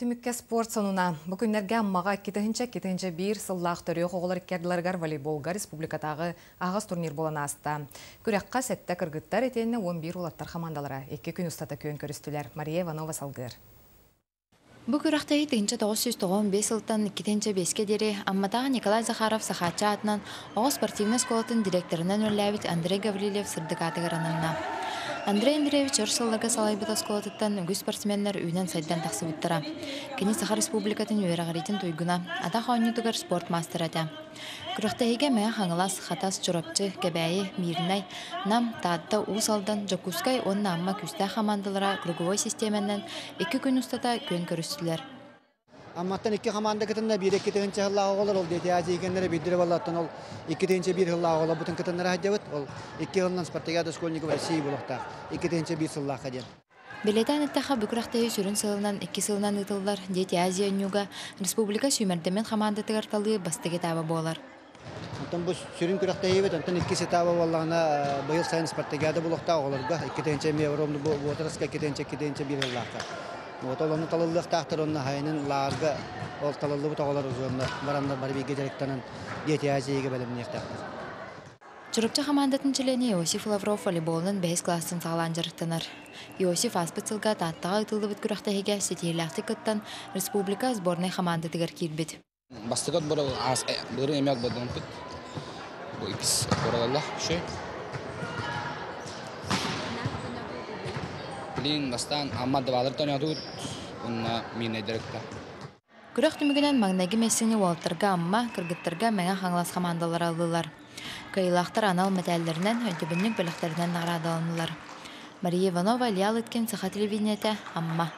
Түмүккэ спорт сонуна. Бу күннэргэ Аммаҕа 2002-2001 сыллаах төрүөх оҕолор икки волейболга республикатааҕы аһаҕас турнир буолан ааста. Күрэххэ 7 кыргыттар итиэннэ 11 уолаттар хамаандалара 2 күн устата күөн көрүстүлэр. Мария Иванова салгыыр. Бу күрэхтэһии 1995 сылтан 2005-кэ диэри Амматааҕы Николай Захаров Сахаачча аатынан оҕо спортивнай оскуолатын директорынан үлэлээбит Андрей Гаврильев сырдык аатыгар ананна. Андрей Андреевич өр сылларга салайбыт оскуолатыттан үгүс спортсменнар үүнэн-сайдан тахсыбыттара. Кини Саха Республикатын үөрэҕириитин туйгуна, атах оонньуутугар спорт маастара этэ. Күрэхтэһиигэ Мэҥэ Хаҥалас, Хатас, Чурапчы, Кэбээйи, Миирнэй, Нам, Таатта, Уус Алдан, Дьокуускай уонна Амма күүстээх хамаандалара круговой систиэмэнэн 2 күн устата күөн көрүстүлэр. Амматтан 2 хамаанда кытынна, биир 2 тыһыынча сыллаах оҕолор, ол Дети Азии кэннэрэ биирдэрэ буоллаттан ол 2001 сыллаах оҕолор бутун кытыннара сылдьабыт. Ол 2 сылынан Спартакиада школьников России буолуохтаах. 2001 сыллаахха диэн. Бэлиэтээн эттэххэ, бу күрэхтэһии сүрүн сылынан 2 сылынан ыытыллар Дети Азии оонньууга республика сүүмэрдэммит хамаандатыгар талыы бастакы этаба буолар. Онтон бу сүрүн күрэхтэһиибит, онтон 2 этаба буоллаҕына быйыл сайын Спартакиада буолуохтаах оҕолорго 2 тыһыынча эмиэ ровно возрастка 2 тыһыынча 2 тыһыынча 1 сыллаахха. Вот ол онно талыллыахтаахтар, онно хайынын лаарга ол талыллыбыт оҕолор узуонна бараннар бары бииргэ дьарыктанан Дети Азияга бэлэмниэхтээхтэр. Чурапчы хамаандатын чилиэнэ Иосиф Лавров волейболунан 5 класстан саҕалаан дьарыктанар. Иосиф ааспыт сылга Тааттаҕа ыытыллыбыт күрэхтэһиигэ ситиһиилээхтик кыттан республика сборнай хамаандатыгар киирбит. Бастакы отбор бырын эме отбордонпут. Бу иккис отбор шөй. Билин бастаан Амма дабалар тонятут, онна минайдарыкта. Күрэх түмүгүнэн маҥнайгы миэстэни уолаттарга Амма, кыргыттарга Мэҥэ Хаҥалас хамаандалара ыллылар. Кыайыылаахтар анал мэтээллэринэн, өйдөбүнньүк бэлэхтэринэн наҕараадаланнылар. Мария Иванова, Илья Лыткин, Саха телевидениетэ, Амма.